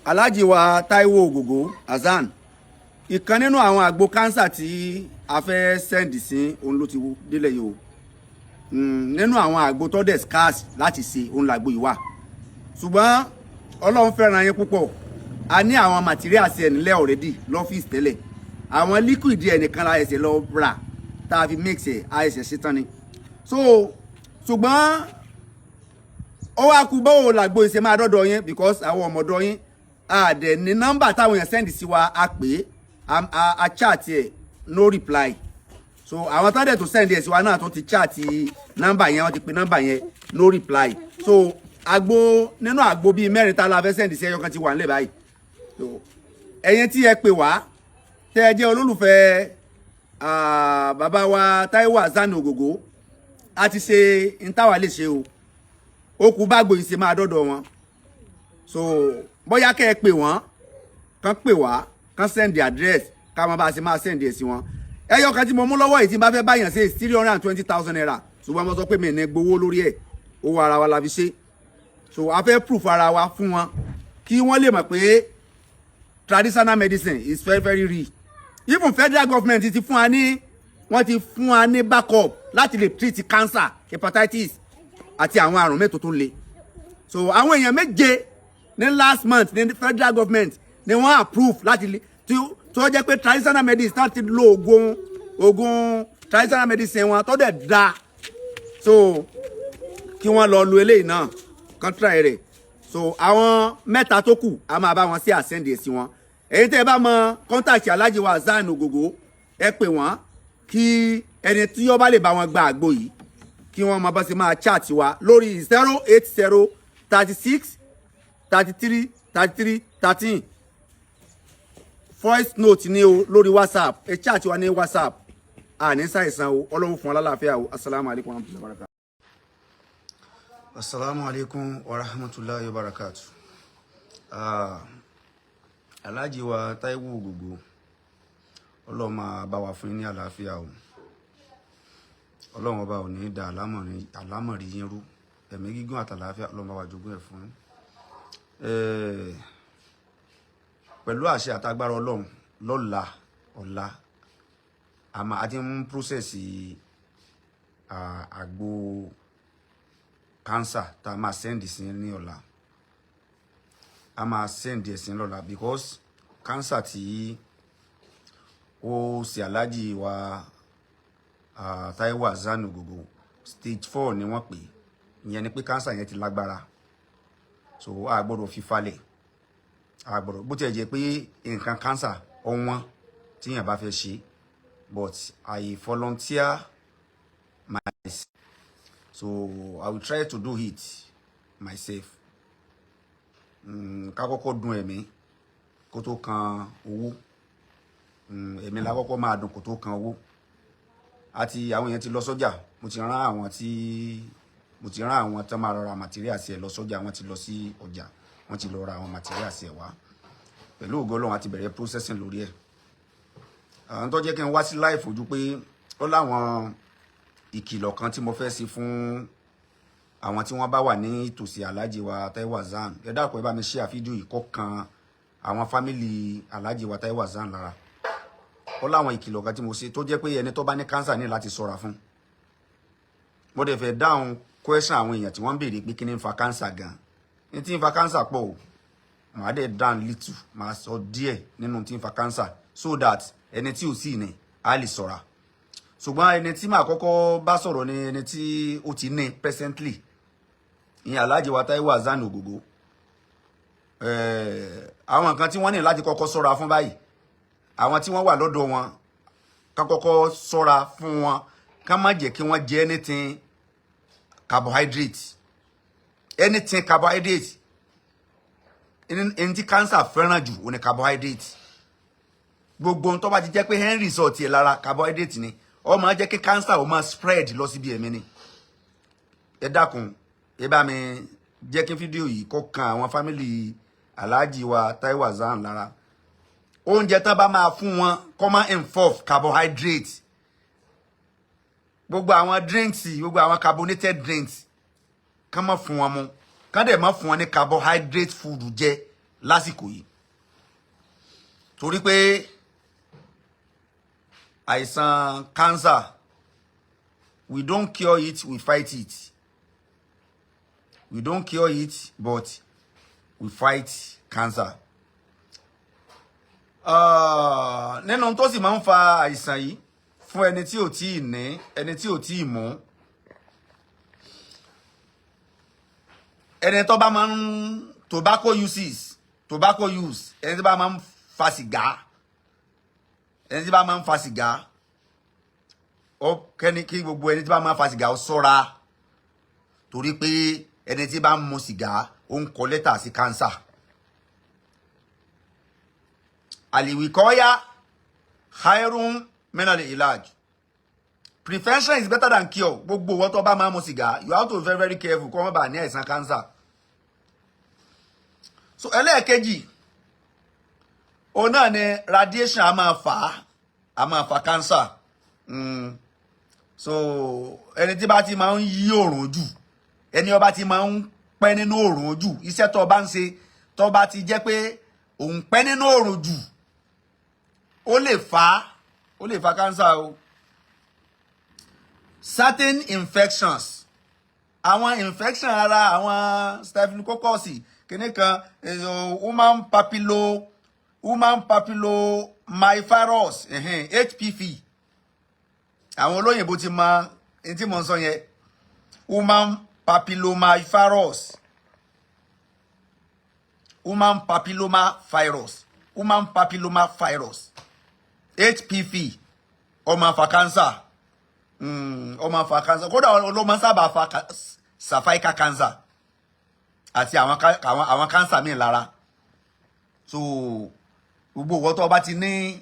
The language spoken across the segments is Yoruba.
Alhaji wa Taiwo Ògògó Hasan, ìkan nínú àwọn àgbo cancer tí a fẹ́ send sí òun ló ti délẹ̀ yìí o. Nínú àwọn àgbo tó dẹ̀ scarce láti ṣe, òun làgbo yìí wà. Ṣùgbọ́n Ọlọ́run fẹ́ràn yín púpọ̀, a ní àwọn materials ẹ̀ nílẹ̀ already lọ́fíìsì tẹ́lẹ̀. Àwọn liquid ẹ̀ nìkan la ẹsẹ̀ lọ rà tá a fi mix ẹ̀, a ẹsẹ̀ ṣe tán ni. So ṣùgbọ́n ó wá kú báwo làgbo ìṣe máa dọ́dọ̀ yín, because àwọn ọmọdọ̀ yín, a dẹ̀ ní nọ́mbà táwọn èèyàn send sí wa. A pè é, a chat ẹ̀, no reply. So àwọn tó dẹ̀ tó send ẹ̀ sí wa náà tó ti chat nọ́mbà yẹn, wọ́n ti pe nọ́mbà yẹn, no reply. So àgbo nínú àgbo bíi mẹ́rin tá a la fẹ́ send sí, ẹyọ kan ti wà nílẹ̀ báyìí. So ẹ̀yin tí ẹ pè wá, tẹ́ ẹ jẹ́ olólùfẹ́ bàbá wa Táíwò Hasan Ògògó, a ti ṣe ntàwa lè ṣe o. Ó kú bágbó yìí ṣe máa dọ́dọ̀ wọn. So bóyá kẹ́ ẹ pè wọ́n, kán pè wá, kán send address, ká máa bá a ṣe máa send ẹ̀ sí wọn. Ẹyọ kan tí mo mú lọ́wọ́ yìí, tí n bá fẹ́ báyàn ṣe, ₦320,000. Ṣùgbọ́n mo sọ pé mi ní gbowó lórí ẹ̀, owó ara wa la fi ṣe. So a fẹ́ proof ara wa fún wọn kí wọ́n lè mọ̀ pé traditional medicine is very, very real. Even federal government ti fún wa ní, wọ́n ti fún wa ní backup láti lè treat cancer, hepatitis àti àwọn àrùn mẹ́tò tó le. So àwọn èèyàn méje ní last month ní federal government ni wọ́n approve láti lè tí tó jẹ́ pé traditional medicine láti lo oògùn traditional medicine wọn tó dẹ̀ da. So kí wọ́n lọ lo eléyìí náà, kán try rẹ̀. So àwọn mẹ́ta tó kù, a máa bá wọn sí a send sí wọn. Èyí tẹ́ ẹ bá mọ contact Alhaji wa Hasan Ògògó, ẹ pè wọ́n, kí ẹni tí ó bá lè bá wọn gba àgbo yìí, kí wọ́n máa bá ṣe máa chat wa lórí 08036333313. Voice note ní o lórí WhatsApp. Ẹ chat wa ní WhatsApp. Àní ṣàìsàn o, Ọlọ́run fún wa lálàáfíà o. Asalaamu alaykum wa rahmatulahi wa barakatuh. Asalaamu alaykum wa rahmatulahi wa barakatuh. Alhaji wa Taiwo Ògògó, Ọlọ́run máa bá wa fún yín ní àlàáfíà o. Ọlọ́run ọba ò ní da àlámọ̀rí yín rú. Ẹ̀mí gígùn àtàlàáfíà, Ọlọ́run bá wa jogún ẹ̀ fún yín. Pẹ̀lú àṣẹ àtagbára Ọlọ́run, lọ́la ọ̀la, àmọ́ a ti ń process àgbo cancer tá a máa send sí ní ọ̀la. A máa send ẹ̀ sí lọ́la, because cancer tí ó ṣe Alhaji wa Taiwo Hasan Ògògó, stage 4 ni wọ́n pè. Ìyẹn ni pé cancer yẹn ti lágbára. So a gbọ́dọ̀ fi falẹ̀, a gbọ́dọ̀, bó tiẹ̀ jẹ́ pé nǹkan cancer ọ̀wọ́n tíyàn bá fẹ́ ṣe, but I volunteer myself, so I will try to do it myself. Ká kọ́kọ́ dun ẹ̀mí kó tó kan owó. Ẹ̀mí la kọ́kọ́ máa dùn kó tó kan owó. Àti àwọn èèyàn ti lọ sọ́jà. Mo ti rán àwọn tó máa lọ ra materials ẹ̀ lọ sọ́jà. Wọ́n ti lọ sí ọjà, wọ́n ti lọ ra àwọn materials ẹ̀ wá. Pẹ̀lú ògo Ọlọ́run, a ti bẹ̀rẹ̀ processing lórí ẹ̀. Àwọn tó jẹ́ kí n wá sí live ojú pé ó láwọn ìkìlọ̀ kan tí mo fẹ́ ṣe fún àwọn tí wọ́n bá wà ní ìtòsí Alhaji wa Taiwo Hasan. Ẹ dákun, ẹ bá mi share fídíò yìí kó kan àwọn family Alhaji wa Taiwo Hasan lára. Ó láwọn ìkìlọ̀ kan tí mo ṣe tó jẹ́ pé ẹni tó bá ní cancer ní láti ṣọ́ra fún. Mo dẹ̀ fẹ́ dáhùn question àwọn èèyàn tí wọ́n ń béèrè pé kí ni ń fa cancer gan. Ní tí ń fa cancer pọ̀ o. Màá dẹ̀ down little, màá sọ díẹ̀ nínú tí ń fa cancer, so that ẹni tí ò sí ní á lè ṣọ́ra. Ṣùgbọ́n ẹni tí màá kọ́kọ́ bá sọ̀rọ̀ ni ẹni tí ó ti ní presently, ìyẹn Alhaji wa Taiwo Hasan Ògògó. Àwọn nǹkan tí wọ́n ní láti kọ́kọ́ ṣọ́ra fún báyìí, àwọn tí wọ́n wà lọ́dọ̀ wọn, ká kọ́kọ́ ṣọ́ra fún wọn, ká má jẹ́ kí wọ́n jẹ anything carbohydrate, anything carbohydrate. Ẹni tí cancer fẹ́ràn jù ó ní carbohydrate. Gbogbo ohun tó bá ti jẹ́ pé end result ẹ̀ lára carbohydrate ni, ó máa jẹ́ kí cancer ó máa spread lọ síbi ẹ̀mí ni. Ẹ dákun, ẹ bá mi jẹ́ kí fídíò yìí kó kan àwọn family Alhaji wa Taiwo Hasan lára. Oúnjẹ tán bá máa fún wọn, kó máa involve carbohydrate. Gbogbo àwọn drinks, gbogbo àwọn carbonated drinks, kán má fún wọn mu, kán dẹ̀ má fún wọn ní carbohydrate food jẹ. Lásìkò yìí, torí pé àìsàn cancer, we don't cure it, we fight it. We don't cure it, but we fight cancer. Nínú tó sì máa ń fa àìsàn yìí fún ẹni tí ò tí ì ní, ẹni tí ò tí ì mú, ẹni tó bá máa ń tobacco uses, tobacco use, ẹni tí bá máa ń fa sìgá, ẹni tí bá máa ń fa sìgá, ó kẹ́ni kí gbogbo ẹni tí bá máa ń fa sìgá ó ṣọ́ra, torí pé ẹni tí bá ń mu sìgá, ó ń kọ lẹ́tà sí cancer. الوقاية خير من العلاج. Prevention is better than cure. Gbogbo ìwọ tó bá máa mu sìgá, you have to be very, very careful kó má bàa ní àìsàn cancer. So ẹlẹ́ẹ̀kejì, òun náà ni radiation. A máa fà á, a máa fa cancer. So ẹni tí bá ti máa ń yí òrùn jù, ẹni ó bá ti máa ń pẹ́ nínú òrùn jù, iṣẹ́ tó bá ń ṣe tó bá ti jẹ́ pé òun pẹ́ nínú òrùn jù, ó lè fà á, ó lè fa cancer o. Certain infections, àwọn infection ara, àwọn staphylococcus kìíní kan, human papillomavirus, HPV. Àwọn olóyìnbó ti mọ ẹni tí mo ń sọ yẹn. Human papillomavirus, human papilloma virus, human papilloma virus, HPV, ó máa fa cancer. Ó máa fa cancer. Kódà ló máa sábà fa cervical cancer àti àwọn cancer míì lára. So gbogbo ìwọ tó bá ti ní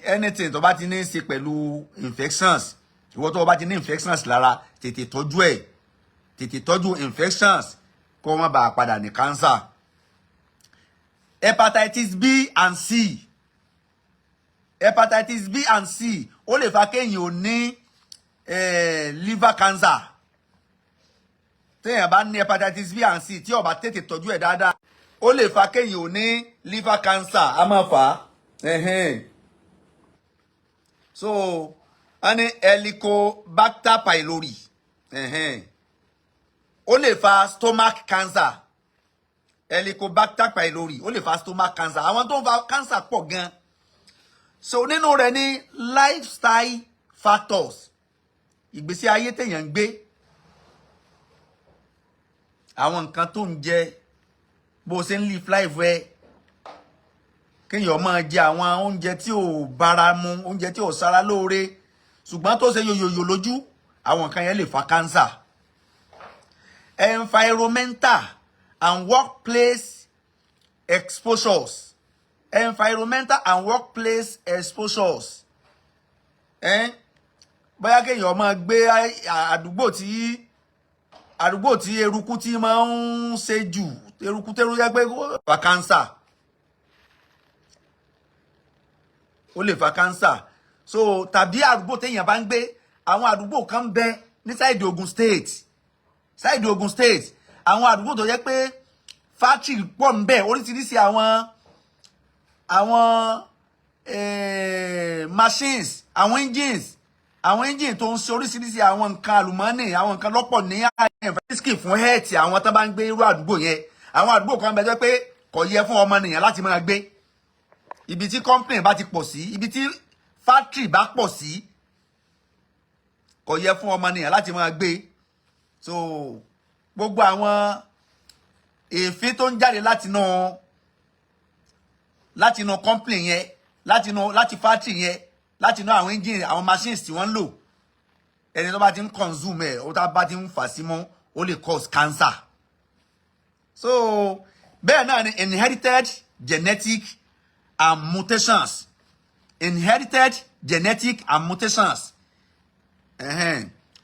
anything tó bá ti ní í ṣe pẹ̀lú infections, ìwọ tó bá ti ní infections lára, tètè tọ́jú ẹ̀, tètè tọ́jú infections kó má bàa padà ní cancer. Hepatitis B and C, hepatitis B and C, ó lè fa kéèyàn ò ní liver cancer. Téèyàn bá ní hepatitis B and C, tí ó bá tètè tọ́jú ẹ̀ dáadáa, ó lè fa kéèyàn ò ní liver cancer, a máa fà á. So wọ́n ní Helicobacter pylori, ó lè fa stomach cancer. Helicobacter pylori, ó lè fa stomach cancer. Àwọn tó ń fa cancer pọ̀ gan. So nínú rẹ̀ ní lifestyle factors, ìgbésí ayé téèyàn ń gbé, àwọn nǹkan tó ń jẹ, bó o ṣe ń live life ẹ, kéèyàn máa jẹ àwọn oúnjẹ tí ò bára mu, oúnjẹ tí ò sára lóore ṣùgbọ́n tó ṣe yòyòyò lójú, àwọn nǹkan yẹn lè fa cancer. Environmental and workplace exposures, environmental and workplace exposures, eh? Bóyá kéèyàn máa gbé àdúgbò tí eruku ti máa ń ṣe jù, eruku tẹ́rù yẹ pé ó fa cancer, ó lè fa cancer. So tàbí àdúgbò téèyàn bá ń gbé, àwọn àdúgbò kan ń bẹ ní side Ogun State, side Ogun State, àwọn àdúgbò tó yẹ pé factory pọ̀ ń bẹ, oríṣiríṣi àwọn machines, àwọn engines, àwọn engine tó ń ṣe oríṣiríṣi àwọn nǹkan àlùmọ́ọ́nì, àwọn nǹkan lọ́pọ̀ ní risk fún health àwọn tó bá ń gbé irú àdúgbò yẹn. Àwọn àdúgbò kan bẹ jẹ́ pé kò yẹ fún ọmọnìyàn láti máa gbé. Ibi tí company bá ti pọ̀ sí, ibi tí factory bá pọ̀ sí, kò yẹ fún ọmọnìyàn láti máa gbé. So gbogbo àwọn èéfín tó ń jáde látinú company yẹn, láti factory yẹn, látinú àwọn engine, àwọn machines tí wọ́n ń lò, ẹni tó bá ti ń consume ẹ̀, ó tá bá ti ń fà sí mọ́, ó lè cause cancer. So bẹ́ẹ̀ náà ni inherited genetic and mutations, inherited genetic and mutations.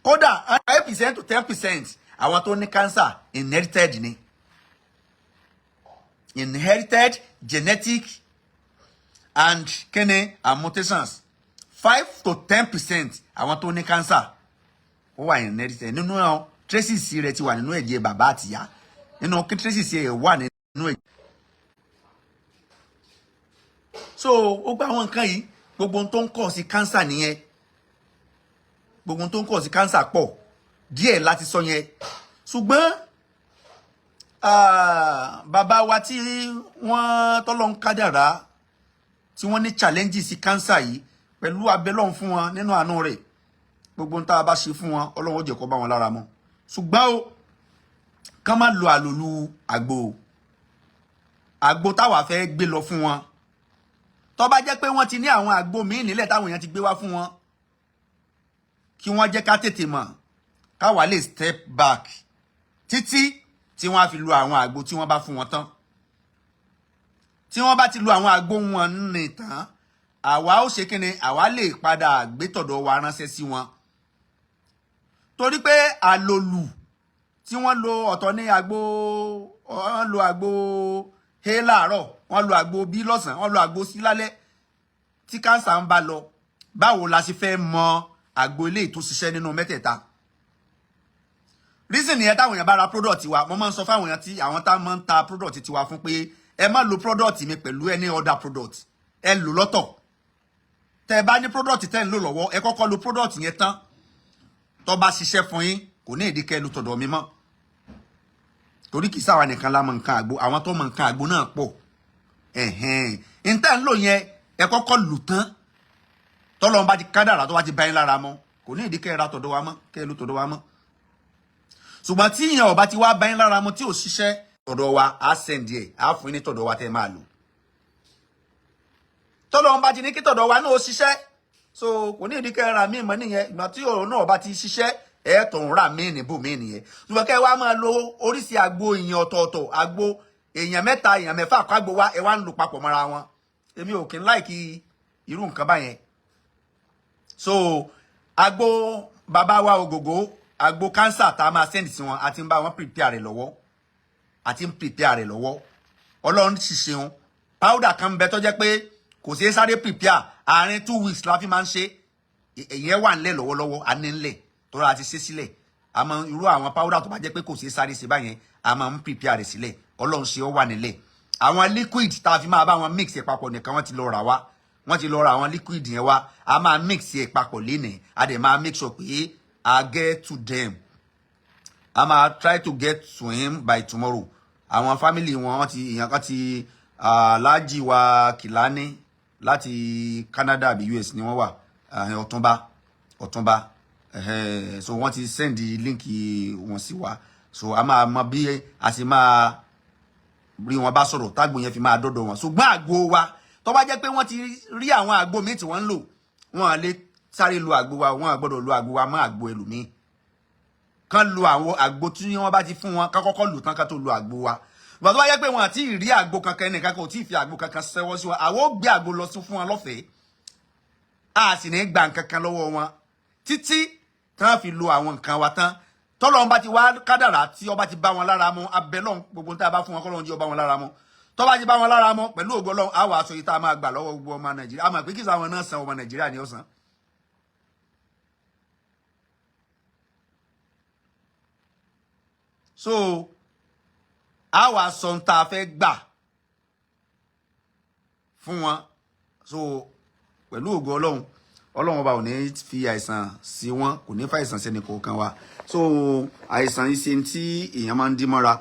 Kódà 5% to 10% àwọn tó ní cancer, inherited ni, inherited genetic and kíni and mutations. 5 to 10% àwọn tó ní cancer, ó wà inherited nínú àwọn traces rẹ̀ ti wà nínú ẹ̀jẹ̀ bàbá àtìyá. Nínú kí traces ẹ̀ wà nínú ẹ̀. So ó gba àwọn nǹkan yìí, gbogbo ohun tó ń cause cancer nìyẹn. Gbogbo ohun tó ń cause cancer pọ̀ díẹ̀ láti sọ yẹn. Ṣùgbọ́n bàbá wa tí wọ́n tọ́lọ́ ń kádàrá, tí wọ́n ní challenges sí cancer yìí, pẹ̀lú abẹ́lọ́hún fún wọn nínú àánú rẹ̀, gbogbo ohun tá a bá ṣe fún wọn, Ọlọ́run ó jẹ́ kó bá wọn lára mu. Ṣùgbọ́n o kán má lo àlòlù àgbo. Àgbo táwa fẹ́ gbé lọ fún wọn, tó bá jẹ́ pé wọ́n ti ní àwọn àgbo míì nílẹ̀ táwọn èèyàn ti gbé wá fún wọn, kí wọ́n jẹ́ ká tètè mọ̀, káwa lè step back títí tí wọ́n á fi lo àwọn àgbo tí wọ́n bá fún wọn tán. Tí wọ́n bá ti lo àwọn àgbo wọn ní tán, àwa ó ṣe kíni? Àwa lè padà gbé tọ̀dọ̀ wa ránṣẹ́ sí wọn, torí pé àlòlù tí wọ́n lo, ọ̀tọ̀ ní àgbo. Wọ́n lo àgbo A láàárọ̀, wọ́n lo àgbo B lọ́sàn-án, wọ́n lo àgbo C lálẹ́. Tí cancer ń bá lọ, báwo la ṣe fẹ́ mọ àgbo eléyìí tó ṣiṣẹ́ nínú mẹ́tẹ̀ẹ̀ta? Reason nìyẹn. Táwọn èèyàn bá ra product wa, mo máa ń sọ fáwọn èèyàn tí àwọn tá máa ń ta product tiwa fún pé ẹ má lo product mi pẹ̀lú any other product, ẹ lò lọ́tọ̀. Tẹ́ ẹ bá ní product tẹ́ ń lò lọ́wọ́, ẹ kọ́kọ́ lo product yẹn tán. Tó bá ṣiṣẹ́ fún yín, kò ní ìdí kẹ́ ẹ lo tọ̀dọ̀ mi mọ́, torí kì í sáwa nìkan la mọ nǹkan àgbo, àwọn tó mọ nǹkan àgbo náà pọ̀. Ẹ̀hẹ́n, níta ń lò yẹn, ẹ kọ́kọ́ lù tán. Tọ́lọ́run bá ti kádàrà, tó bá ti bá yín lára mọ́, kò ní ìdí kẹ́ ẹ ra tọ̀dọ̀ wa mọ́, kẹ́ ẹ lo tọ̀dọ̀ wa mọ́. Ṣùgbọ́n tí ìyẹn ọba ti wá bá yín lára mu, tí ò ṣiṣẹ́, tọ̀dọ̀ wa á send ẹ̀, á fún yín ní tọ̀dọ̀ wa tẹ́ máa lò. Tọ́lọ́run bá ti ní kí tọ̀dọ̀ wa náà ó ṣiṣẹ́, so kò ní ìdí kẹ́ ẹ ra míì mọ́ nìyẹn. Ìgbà tí ọ̀rọ̀ náà bá ti ṣiṣẹ́, ẹ tó ń rà míì níbò míì nìyẹn. Ṣùgbọ́n kẹ́ ẹ wá máa lo oríṣi àgbo èèyàn ọ̀tọ̀ọ̀tọ̀, àgbo èèyàn mẹ́ta, èèyàn mẹ́fà kó àgbo wá, ẹ wá ń lò papọ̀ mọ́ra wọn, èmi ò kí ń like irú nǹkan báyẹn. So àgbo bàbá wa Ògògó, àgbo cancer tá a máa send sí wọn, àti ń bá wọn prepare rẹ̀ lọ́wọ́, àti ń prepare rẹ̀ lọ́wọ́. Ọlọ́run sì ṣeun, powder kan ń bẹ tó jẹ́ pé kò ṣeé sáré prepare, àárín 2 weeks la fi máa ń ṣe. Ìyẹn wà ńlẹ̀ lọ́wọ́lọ́wọ́, a ní ńlẹ̀ tó rà ti ṣe sílẹ̀. Àmọ́ irú àwọn powder tó bá jẹ́ pé kò ṣeé sáré ṣe báyẹn, a máa ń prepare rẹ̀ sílẹ̀. Ọlọ́run ṣe, ó wà nílẹ̀. Àwọn liquid tá a fi máa bá wọn mix ẹ̀ papọ̀ nìkan, wọ́n ti lọ rà wá, wọ́n ti lọ ra àwọn liquid yẹn wá. A máa mix ẹ̀ papọ̀ lénìí, a dẹ̀ máa make sure pé a get to them. A máa try to get to him by tomorrow. Àwọn family wọn, wọ́n ti, èèyàn kan ti, Alhaji wa Kìlání láti Canada àbí US ni wọ́n wà, Ọ̀túnba, Ọ̀túnba. So wọ́n ti send link wọn sí wa, so a máa mọ bí a sì máa rí wọn bá sọ̀rọ̀, tágbo yẹn fi máa dọ́dọ̀ wọn. Ṣùgbọ́n àgbo wa, tó bá jẹ́ pé wọ́n ti rí àwọn àgbo míì tí wọ́n ń lò, wọ́n á lè sáré lo àgbo wa. Wọ́n á gbọ́dọ̀ lo àgbo wa mọ́ àgbo ẹlòmíì. Kán lo àwọn àgbo tí wọ́n bá ti fún wọn, kán kọ́kọ́ lò tán ká tó lo àgbo wa. Ìgbà tó bá jẹ́ pé wọn àti rí àgbo kankan, ẹnìkan kan ò tí ì fi àgbo kankan ṣẹ́wọ́ sí wọn, àwọn ó gbé àgbo lọ sí fún wọn lọ́fẹ̀ẹ́, a sì ní gba nǹkan kan lọ́wọ́ wọn títí tí wọ́n fi lo àwọn nǹkan wa tán. Tọ́lọ́run bá ti wá kádàrá tí ọba ti bá wọn lára mu, abẹ́lọ́run, gbogbo tá a bá fún wọn, kọ́lọ́run jí ọba wọn lára mu. Tó bá ti bá wọn lára mu, pẹ̀lú ògo Ọlọ́run, á wà aṣọ yìí tá a máa gbà lọ́wọ́ gbogbo ọmọ Nàìjíríà. A mọ̀ pé kí sáwọn náà san, ọmọ Nàìjíríà ni ó san. So a wà sọ ohun tá a fẹ́ gbà fún wọn. So pẹ̀lú ògo Ọlọ́run, Ọlọ́run ọba ò ní fi àìsàn sí wọn, kò ní fa àìsàn sẹ́ni kọ̀ọ̀kan wa. So àìsàn yìí ṣe tí èèyàn máa ń dí mọ́ra,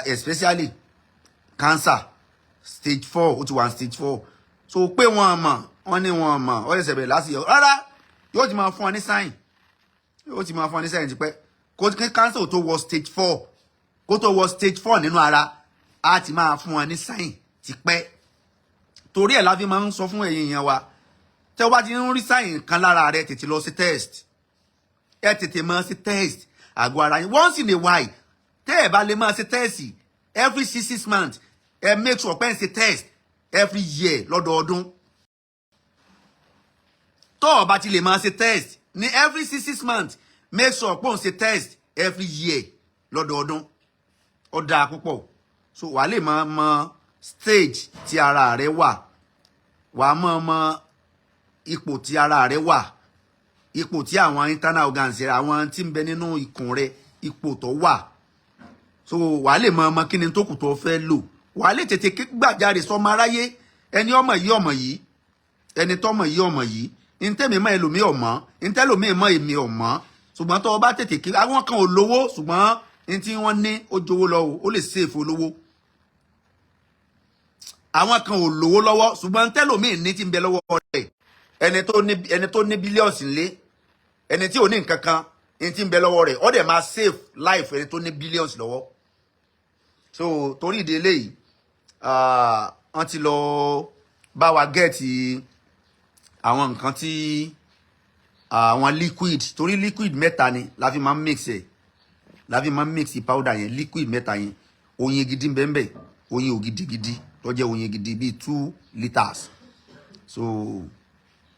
especially cancer stage 4. Ó ti wà ní stage 4. So pé wọn mọ̀, wọ́n ní wọn mọ̀, ó ṣẹ̀ṣẹ̀ bẹ̀rẹ̀ láti yọ rárá, yóò ti máa fún ọ ní sign, yóò ti máa fún ọ ní sign tipẹ́. Kó kí cancer tó wọ stage 4, kó tó wọ stage 4 nínú ara, á ti máa fún ọ ní sign tipẹ́. Torí ẹ̀ la fi máa ń sọ fún ẹ̀yin èèyàn wa, tẹ́ o bá ti ń rí sign kan lára rẹ, tètè lọ sí test. Ẹ tètè máa ṣe test àgọ́ ara yín once in a while. Tẹ́ ẹ bá lè máa ṣe test every six six months, ẹ make sure pé ń ṣe test every year, lọ́dọọdún. Tó o bá ti lè máa ṣe test ní every six six months, make sure pé ń ṣe test every year, lọ́dọọdún. Ó dáa púpọ̀. So wàá lè máa mọ stage tí ara rẹ wà, wàá máa mọ ipò tí ara rẹ wà, ipò tí àwọn internal organs rẹ, àwọn tí ń bẹ nínú ikùn rẹ, ipò tó wà. So wàá lè mọ ọmọ kí ni tó kù tó fẹ́ lò, wàá lè tètè gbàjáre sọmọ aráyé. Ẹni ọmọ yìí, ọmọ yìí, ẹni tọmọ yìí, ọmọ yìí, ntẹ́mi mọ́ ẹlòmíì ọ̀mọ́, ntẹ́lòmíì mọ́ èmi ọ̀mọ́. Ṣùgbọ́n tó o bá tètè kí, àwọn kan ò lówó, ṣùgbọ́n ní tí wọ́n ní ó jowó lọ o, ó lè sèfò lówó. Àwọn kan ò lówó lọ́wọ́, ṣùgbọ́n ntẹ́lòmíì ní ti ń bẹ lọ́wọ́ rẹ̀, ẹni tó ní billions ńlé, ẹni tí ò ní nǹkan kan, ní ti ń bẹ lọ́wọ́ rẹ̀, ó dẹ̀ máa save life ẹni tó ní billions lọ́wọ́. So torí ìdí eléyìí, wọ́n ti lọ bá wa get àwọn nǹkan tí àwọn liquid, torí liquid mẹ́ta ni la fi máa ń mix ẹ̀, la fi máa ń mix powder yẹn. Liquid mẹ́ta yẹn, oyin gidi ń bẹ ń bẹ, oyin ògidì gidi tó jẹ́ oyin gidi bíi 2 litres. So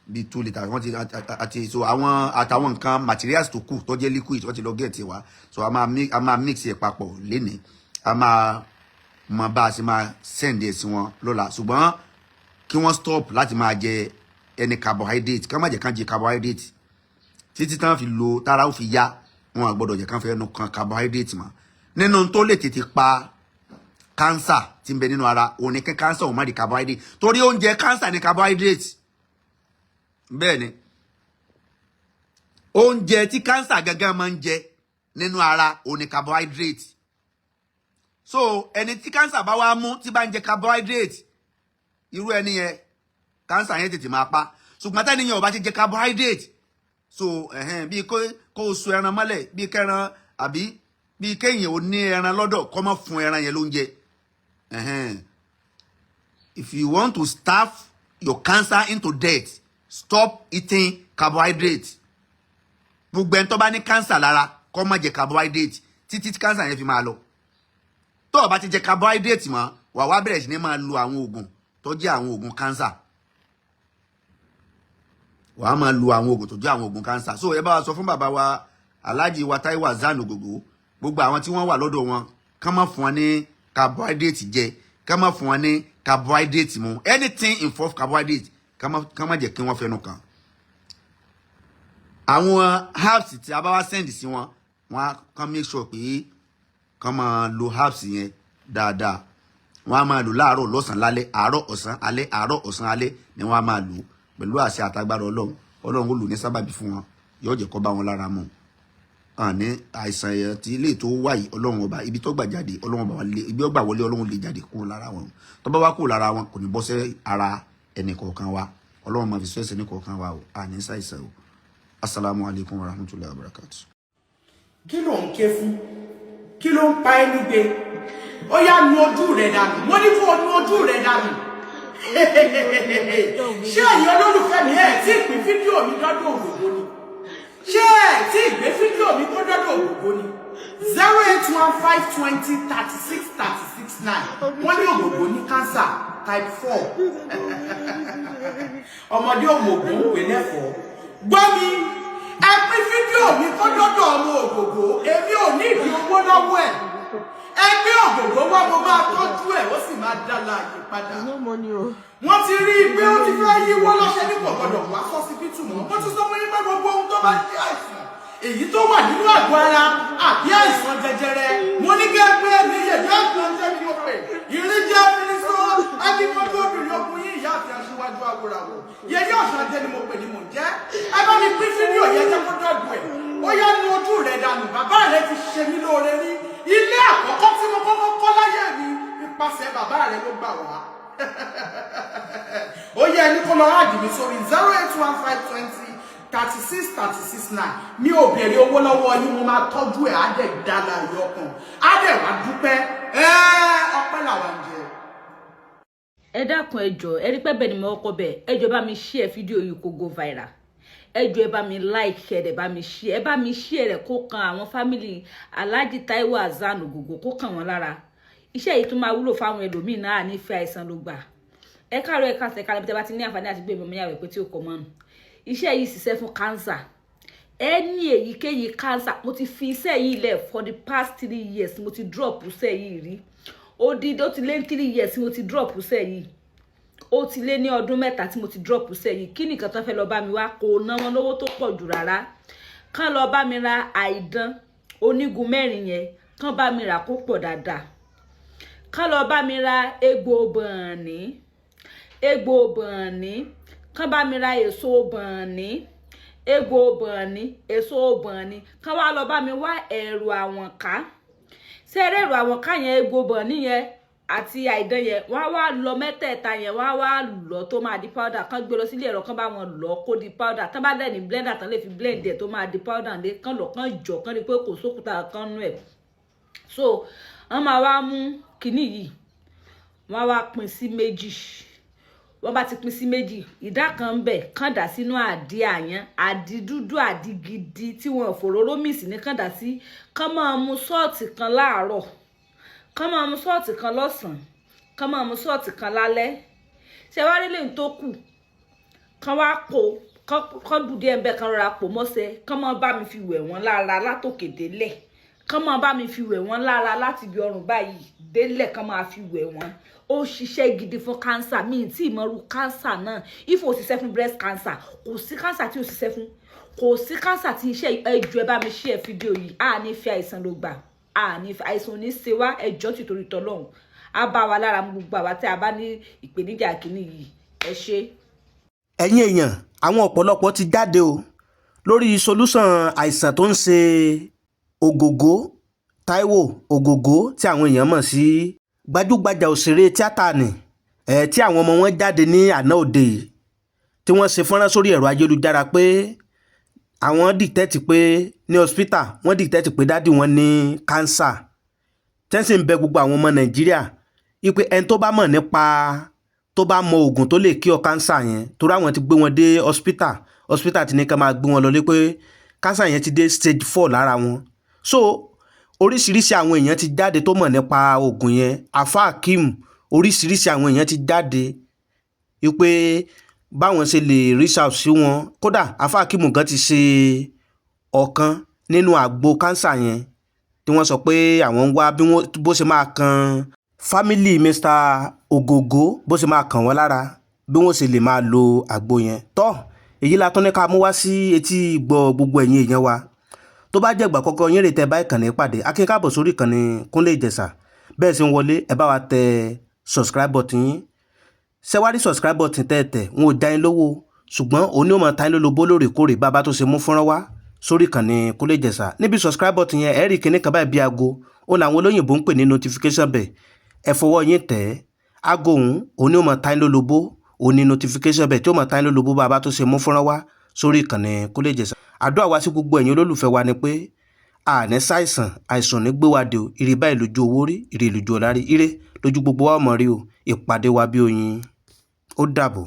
bíi 2 litres wọ́n ti àti so àwọn àtàwọn nǹkan materials tó kù tó jẹ́ liquid, wọ́n ti lọ get wa. So a máa mix ẹ̀ papọ̀ lénìí, a máa mọ bá a ṣe máa send ẹ̀ sí wọn lọ́la. Ṣùgbọ́n kí wọ́n stop láti máa jẹ ẹni carbohydrate, ká má jẹ́ kán jẹ carbohydrate títí tán fi lo tára ó fi yá. Wọn àgbọ́dọ̀ jẹ́ kán fẹ́ ẹnu kan carbohydrate mọ́. Nínú tó lè tètè pa cancer tí ń bẹ nínú ara òun ni kí cancer ò má di carbohydrate, torí oúnjẹ cancer ni carbohydrate. Bẹ́ẹ̀ ni, oúnjẹ tí cancer gangan máa ń jẹ nínú ara òun ni carbohydrate. So ẹni tí cancer bá wá mú, tí bá ń jẹ carbohydrate, irú ẹni yẹn, cancer yẹn tètè máa pa. Ṣùgbọ́n tẹ́ni yẹn ò bá ti jẹ carbohydrate, so ẹ̀hẹ́n, bíi kó o so ẹran mọ́lẹ̀, bíi kẹran, àbí bíi kéèyàn ò ní ẹran lọ́dọ̀, kó má fún ẹran yẹn lóúnjẹ. Ẹ̀hẹ́n. If you want to starve your cancer into death, stop eating carbohydrate. Gbogbo ẹni tó bá ní cancer lára, kó má jẹ carbohydrate títí tí cancer yẹn fi máa lọ. Tó o bá ti jẹ carbohydrate mọ́, wà wá bẹ̀rẹ̀ sí ní máa lo àwọn oògùn tó jẹ́ àwọn oògùn cancer. Wàá máa lo àwọn oògùn tó jẹ́ àwọn oògùn cancer. So ẹ bá wa sọ fún bàbá wa, Alhaji wa Taiwo Hassan Ogogo, gbogbo àwọn tí wọ́n wà lọ́dọ̀ wọn, kán má fún wọn ní carbohydrate jẹ, kán má fún wọn ní carbohydrate mu. Anything involve carbohydrate, kán má jẹ́ kí wọ́n fẹnu kàn. Àwọn herbs tí a bá wá send sí wọn, wọn á kàn make sure pé kán máa lo herbs yẹn dáadáa. Wọ́n á máa lò láàárọ̀, lọ́sàn-án, lálẹ́. Àárọ̀, ọ̀sán, alẹ́, àárọ̀, ọ̀sán, alẹ́ ni wọ́n á máa lò. Pẹ̀lú àṣẹ àtagbára Ọlọ́run, Ọlọ́run ó lò ní sábàbí fún wọn, yóò jẹ́ kó bá wọn lára mu. Àní àìsàn yẹn tí ilé tó wà yìí, Ọlọ́run ọba, ibi tó gbà jáde, Ọlọ́run ọba lé ibi ó gbà wọlé, Ọlọ́run lè jáde kúrò lára wọn. Tó bá wá kúrò lára wọn, kò ní bọ́ sí ara ẹnì kọ̀ọ̀kan wa. Ọlọ́run máa fi sọ ẹsẹ̀ ní kọ̀ọ̀kan wa o. Àní ṣàìsàn o. Asalaamu alaykum wa rahmatulahi wa barakatu. Kí ló ń ké fún? Kí ló ń pa ẹ́ nígbe? Ó yá, nu ojú rẹ̀ dànù. Mo ní kó o nu ojú rẹ̀ dànù. Ṣé ẹ̀yin olólùfẹ́ mi, ẹ̀ tí ìpín fídíò mi dọ́dọ̀ Ògògó ni? Ṣé ẹ̀ tí ìgbé fídíò mi kó dọ́dọ̀ Ògògó ni? 08152036369. Wọ́n ní Ògògó ní cancer type 4. Ọmọdé òmògùn ń pè lẹ́fọ̀ọ́. Gbọ́ mi, ẹ pín fídíò mi kó dọ́dọ̀ ọmọ Ògògó. Èmi ò ní ìdí owó lọ́wọ́ ẹ̀. Ẹ gbé Ògògó wá, mo máa tọ́jú ẹ̀, ó sì máa dá láàyè padà. No money o. Wọ́n ti rí i pé ó ti fẹ́ yíwọ́ lọ́sẹ̀ ní kò gbọ́dọ̀ wá sọ́sibítù mọ́. Wọ́n ti sọ fún yín pé gbogbo ohun tó bá jẹ́ àìsàn, èyí tó wà nínú àgọ́ ara àbí àìsàn jẹjẹrẹ, mo ní kí ẹ gbé mi yẹ ní àgbọn jẹ́ mi, mo pè ìrìnjẹ́ mínísọ́ akíkanjú obìnrin ogun yín, ìyá àti aṣíwájú awòràwọ̀ yẹyẹ ọ̀sán jẹ́ ni mo pè ní mò ń jẹ́. Ẹ bá mi pín fídíò yẹn, jẹ́ kó dọ́dọ̀ ẹ̀. Ó yá, nu ojú rẹ̀ dànù. Bàbá rẹ̀ ti ṣe mí lóore rí. Ilé àkọ́kọ́ tí mo kọ́kọ́ kọ́ láyé mi, ipasẹ̀ bàbá rẹ̀ ló gbà wá. Ó yẹ ẹni kó lọ add mi sórí 08152036369. Mi ò béèrè owó lọ́wọ́ yín. Mo máa tọ́jú ẹ̀, á dẹ̀ dá láàyè ọkàn, á dẹ̀ wá dúpẹ́. Ọpẹ́ làwa ń jẹ. Ẹ dákun, ẹ jọ̀ọ́, ẹ rí pé bẹ́ẹ̀ ni mo kọ́ bẹ́ẹ̀. Ẹ jọ̀ọ́, bá mi share fídíò yìí kó go viral. Ẹ jọ̀ọ́, ẹ bá mi like ẹ dẹ̀ bá mi share, ẹ bá mi share rẹ̀ kó kan àwọn family Alhaji Taiwo Hassan Ogogo, kó kàn wọ́n lára. Iṣẹ́ yìí tún máa wúlò fáwọn ẹlòmíín náà. Nífẹ̀ẹ́ àìsàn ló gbà. Ẹ káàárọ̀, ẹ káàsán, ẹ káàárọ̀ bí tẹ́ bá ti ní àǹfààní àti gbé ìmọ̀ yàwó pé tí ó kọ mọ́nu. Iṣẹ́ yìí ṣiṣẹ́ fún cancer, ẹ ní èyíkéyìí cancer. Mo ti fi iṣẹ́ yìí lẹ̀ for the past 3 years. Mo ti drop iṣẹ́ yìí rí. Ó di, ó ti lé ní 3 years mo ti drop iṣẹ́ yìí. Ó ti lé ní ọdún 3 tí mo ti drop iṣẹ́ yìí. Kí nìkan tó fẹ́ lọ bá mi wá? Kò ná wọn lówó tó pọ̀ jù rárá. Kán lọ bá mi ra àìdán onígun mẹ́rin yẹn. Kán bá mi rà kó pọ̀ dáadáa. Kán lọ bá mi ra egbò bọ̀ọ̀nì, egbò bọ̀ọ̀nì. Kán bá mi ra èso bọ̀ọ̀nì, egbò bọ̀ọ̀nì, èso bọ̀ọ̀nì. Kán wá lọ bá mi wá ẹ̀rù àwọ̀nká. Ṣé eré ẹ̀rù àwọ̀nká yẹn, egbò bọ̀ọ̀nì yẹn àti àìdán yẹn, wọ́n á wá lọ mẹ́tẹ̀ẹ̀ta yẹn, wọ́n á wá lọ tó máa di powder. Kán gbé lọ sílé ẹ̀rọ, kán bá wọn lọ kó di powder. Tán bá dẹ̀ ní blender, tán lè fi blend ẹ̀ tó máa di powder lé. Kán lọ, kán jọ, kán rí pé kò sókúta kan nú ẹ̀. So wọ́n máa wá mú kinní yìí, wọ́n á wá pín sí méjì. Wọ́n bá ti pín sí méjì, ìdá kan ń bẹ, kán dà sínú àdí àyàn, àdí dúdú, àdí gidi tí wọn fòróró mìsì ní kán dà sí. Kán máa mu sọ́ọ̀tì kan láàárọ̀, kán máa mu sọ́ọ̀tì kan lọ́sàn-án, kán máa mu sọ́ọ̀tì kan lálẹ́. Ṣé wá rí lẹ́yìn tó kù, kán wá kó, kán bù díẹ̀ ń bẹ, kán rọra pò mọ́sẹ̀, kán máa bá mi fi wẹ̀ wọ́n lára látòkè délẹ̀. Kán máa bá mi fi wẹ̀ wọ́n lára láti ibi ọrùn báyìí délẹ̀, kán máa fi wẹ̀ wọ́n. Ó ṣiṣẹ́ gidi fún cancer. Mi tí ì mọ̀rú cancer náà. If ó ṣiṣẹ́ fún breast cancer, kò sí cancer tí ó ṣiṣẹ́ fún, kò sí cancer tí iṣẹ́. Ẹjọ́, ẹ bá mi share fídíò yìí. A ní fi àìsàn ló gbà, a ní àìsàn ò ní ṣe wá. Ẹjọ́, tìtorí tọlọ́hún, á bá wa lára mu, gbogbo àwa tí a bá ní ìpèníjà kìíní yìí. Ẹ ṣé. Ẹ̀yin èèyàn, àwọn ọ̀pọ̀lọpọ̀ ti jáde o lórí solution àìsàn tó ń ṣe Ògògó Táíwò Ògògó, tí àwọn èèyàn mọ̀ sí gbajúgbajà òṣèré tíátà nì ẹ̀, tí àwọn ọmọ wọn jáde ní àná òde yìí, tí wọ́n ṣe fọ́nrán sórí ẹ̀rọ ayélujára pé àwọn detect pé ní hospital wọ́n detect pé daddy wọn ní cancer, tẹ́sí ń bẹ gbogbo àwọn ọmọ Nàìjíríà wípé ẹni tó bá mọ̀ nípa, tó bá mọ oògùn tó lè cure cancer yẹn, torí àwọn ti gbé wọn dé hospital, hospital ti ní ká máa gbé wọn lọlé pé cancer yẹn ti dé stage 4 lára wọn. So oríṣiríṣi àwọn èèyàn ti jáde tó mọ̀ nípa oògùn yẹn, Afa Akeem, oríṣiríṣi àwọn èèyàn ti jáde wípé báwọn ṣe lè reach out sí wọn. Kódà Afa Akeem gan ti ṣe ọ̀kan nínú àgbo cancer yẹn tí wọ́n sọ pé àwọn ń wá bí wọ́n bó ṣe máa kan family Mr Ogogo, bó ṣe máa kàn wọ́n lára, bí wọ́n ṣe lè máa lo àgbo yẹn tọ́. Èyí la tún ní ká mú wá sí etí gbọ́ gbogbo ẹ̀yin èèyàn wa. Tó bá jẹ́ ìgbà àkọ́kọ́ yín rè tẹ́ bá ìkànnì pàdé, a kí yín káàbọ̀ sórí ìkànnì Kúnlé Ìjẹ̀ṣà. Bẹ́ẹ̀ sì ń wọlé, ẹ bá wa tẹ subscribe button yín. Ṣẹ́wárí subscribe button tẹ́ẹ̀tẹ̀ wọn ò já yín lówó, ṣùgbọ́n òun ni ó máa ta yín lólobó lóòrèkóòrè bá a bá tó ṣe mú fọ́nrán wá sórí ìkànnì Kúnlé Ìjẹ̀ṣà. Níbi subscribe button yẹn, ẹ rí kinní kan báyìí bí aago, ó làwọn olóyìnbó ń pè ní notification bell. Ẹ fọwọ́ yín tẹ̀ ẹ́. Aago òun, òun ni ó máa ta yín lólobó, òun ni notification bell tí ó máa ta yín lólobó bá a bá tó ṣe mú fọ́nrán wá sórí ìkànnì Kúnlé Ìjẹ̀ṣà. Àdúrà wa sí gbogbo ẹ̀yin olólùfẹ́ wa ni pé àní ṣàìsàn, àìsàn ní gbé wa dé o. Ire báyìí lójú owó rí, ire lójú ọ̀la rí, ire lójú gbogbo wa ọmọ rí o. Ìpàdé wa bí oyin. Ó dàbọ̀.